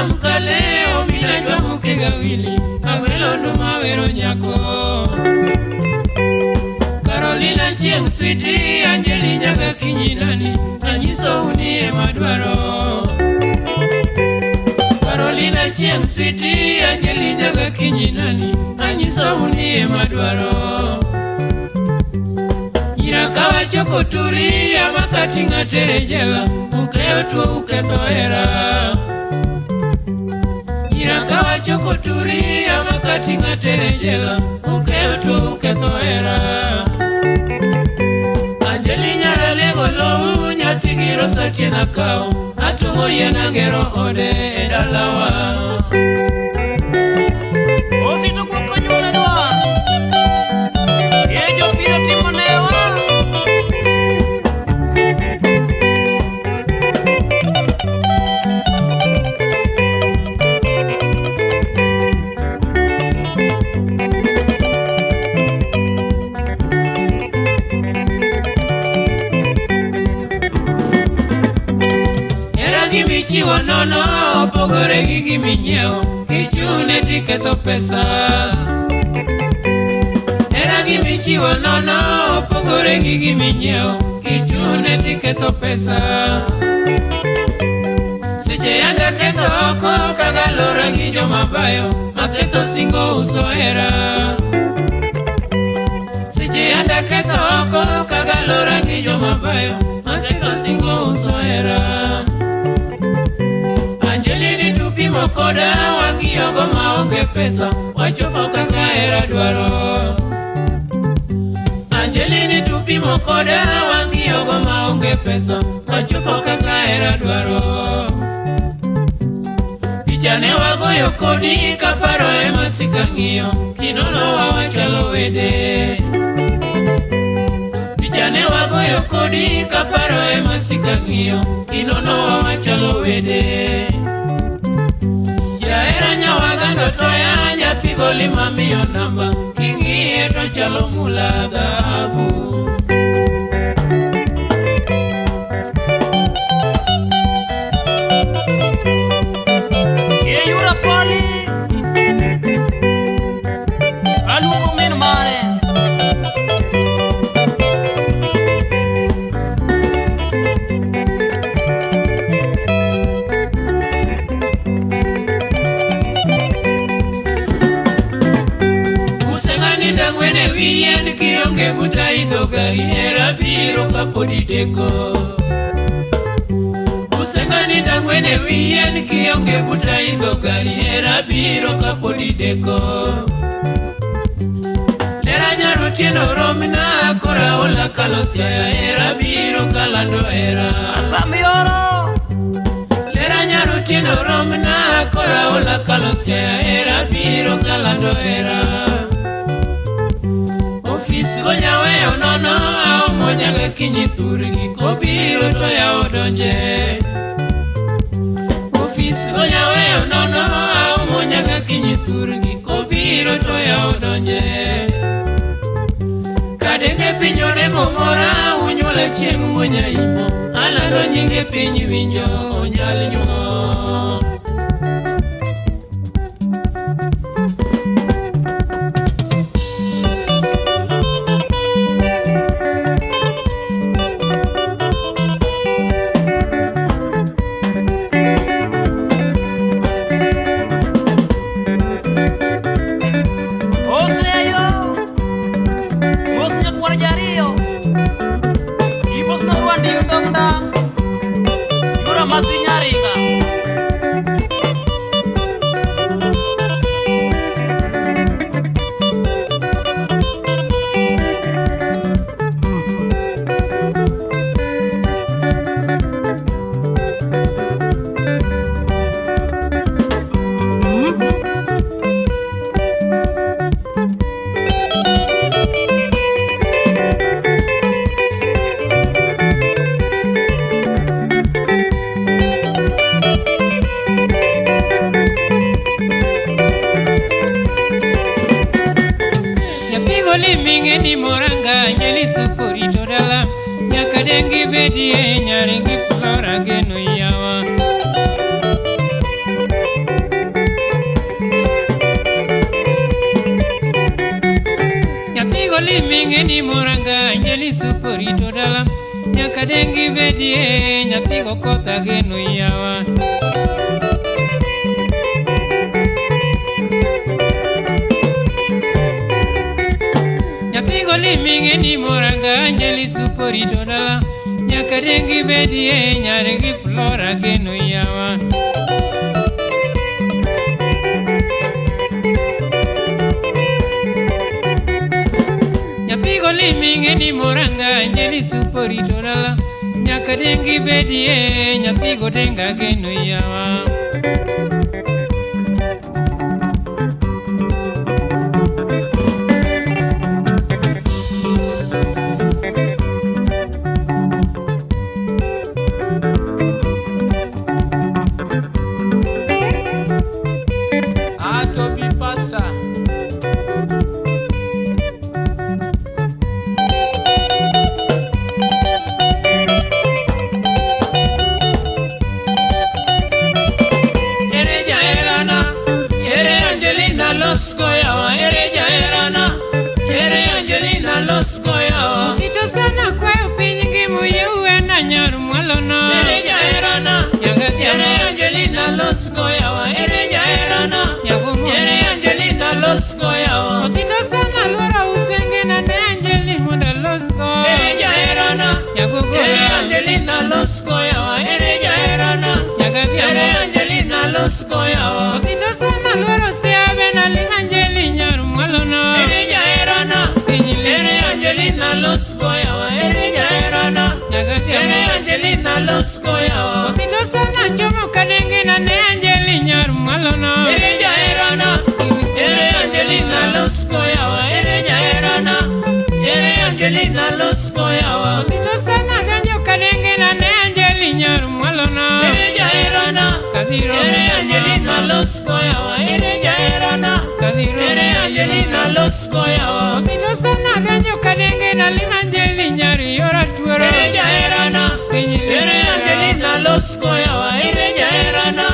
Amkale omina jwamuke gawili Agwelo nduma wero nyako Carolina chieng' switi Anjeli nyaga kinyi nani Anyiso unie madwaro Carolina chieng' switi Anjeli nyaga kinyi nani Anyiso unie madwaro Nyira kawachoko turi Amakati ng'atere jela Ukeyo tuo uketho hera Nyira kawachoko turi Amakati ng'atere jela Ukeyo tuo uketho hera Anjeli nyara lego lowu nyathi gi rosa tiena kawo Atong'o yien agero ode e dalawa Osito kuom konyuol dwa. Ye jopiro timo newa. Hera gi michiwo nono opogore gi giminyiewo Kichune tiketho pesa Hera gi michiwo nono opogore gi giminyiewo Kichune tiketho pesa Seche yande ketho oko kagalora gi jomabayo Maketho singo uso hera Seche yande ketho oko kagalora gi jomabayo Maketho singo uso hera Angelini tupimo koda wang'iyogo maonge pesa Wachopo kaka hera dwaro Angelini tupimo koda wang'iyogo maonge pesa Wachopo kaka hera dwaro Picha ne wagoyo kodi kaparo ema sika ng'iyo Kinono wachalo wede Picha ne wagoyo kodi kaparo ema sika ng'iyo Kinono wachalo wede Jahera nyawagando toya nyathi goli mamiyo namba King'iye to chalo mula dhahabu Ye yura poli. Aluongo min mare. Useng'ani ndang'wen e wi yien kionge buta idho gari hera biro kapod ideko Useng'ani ndang'wen e wi yien kionge buta idho gari hera biro kapod ideko Lera nyar otieno romna kora ola kalo Siaya hera biro kalando hera Asamioro. Lera nyar otieno romna kora ola kalo Siaya hera biro kalando hera Ofis go nyaweyo nono aomo nyaka kinyi thurgi kobiro to yawo donje Ofis go nyaweyo nono aomo nyaka kinyi thurgi kobiro to yawo donje Kadenge piny onego mora unyuola chieng' munyaimo Alando nyinge piny winjo onyal nyuol Oseyo. Mos nyakwar jariyo. Imos na rwandi ndongda. Yura masinyaringa. Nyathi goli ming'e ni moranga nyali suporito dala Nyaka dengi bedie nyaringi flora geno yawa. limingeni moranga Anjeli suporito dala nyaka dengi bedie nyathigo kotha geno yawa. Nyathigo limingeni moranga Anjeli suporito dala nyaka dengi bedie nyargi Flora geno yawa. Nyathigo limingeni moranga Anjeli suporito dala nyaka dengi bedie nyathigo denga geno yawa. Atobi pasta. Ere jaherana, ere Angelina Losco yawa, ere jaherana, ere Angelina Losco yawa. Sito sana kwayo piny gi muyewe na nyar mwalono. Ere jaherana, ere Angelina Losco yawa, ere jaherana, ere Angelina Losco yawa. Osito sana luoro usenge na ne Angeli mondo Losco. Ere jaherana, ere Angelina Losco yawa, ere jaherana, ere Angelina Losco yawa. Osito sana luoro siabe na ling Angeli nyar mwalono. Ere jaherana, ere Angelina Losco yawa, ere jaherana, ere Angelina Losco yawa. Osito sana chomo kadenge na ne Angeli nyar mwalono. Ere jaherana, ere Angelina Losco yawa, ere jaherana, ere Angelina Losco yawa. Osito sana donjo kadenge na ne Angeli nyar mwalono. Ere jaherana, ere Angelina Losco yawa, ere jaherana, ere Angelina Losco yawa. Osito sana donjo kadenge na lim Angeli nyar yora tuoro. Ere jaherana, ere Angelina Losco yawa, ere jaherana,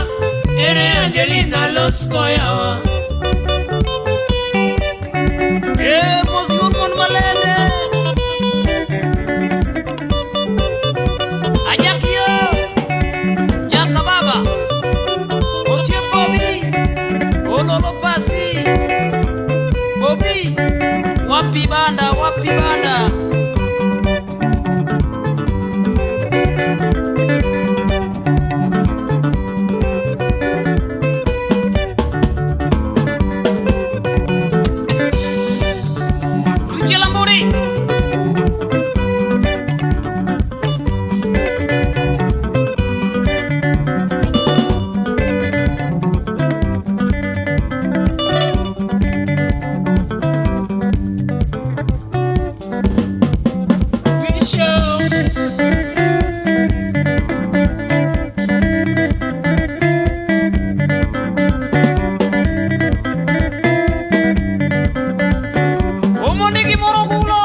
ere Angelina Losco yawa. Mos yor mon malende. Ajakio Jaka baba Osiep Bobby Ololo pasi Bobby Wapi banda, wapi banda. Richie Lamburi. Omondi gi moro gulo.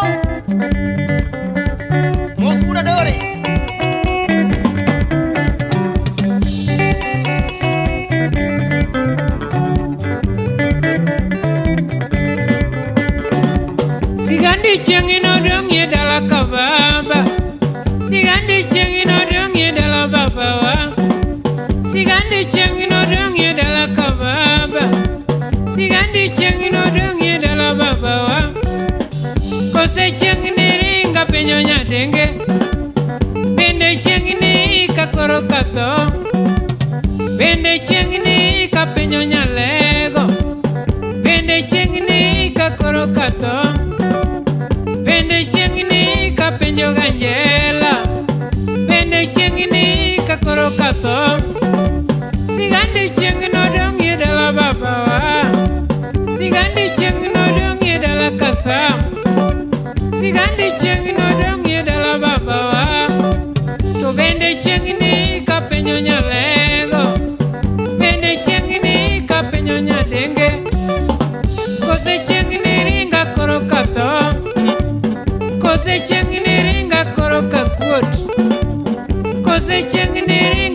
Mos wuod Adore. Sigandi chieng' inodong'ie dala ka baba, sigandi chieng' inodong'ie dala babawa, sigandi chieng' inodong'ie dala ka baba, sigandi chieng' inodong'ie dala babawa. Kose chieng' niringa penjo nyadenge, bende chieng' ni ka koro katho, bende chieng' ni ka penjo nyalego, bende chieng' ni ka koro katho. Bende chieng' ni ka penjo ganjela, bende chieng' ni ka koro katho. Sigandi chieng' nodong'ie dala babawa, sigandi chieng' nodong'ie dala kasam, sigandi chieng' nodong'ie dala babawa. To bende chieng' ni ka penjo nyalego, bende chieng' ni ka penjo nyadenge, kose chieng' ni ringa koro katho. Kose chieng' ni ringa koro ka kuot, kose chieng' ni ringa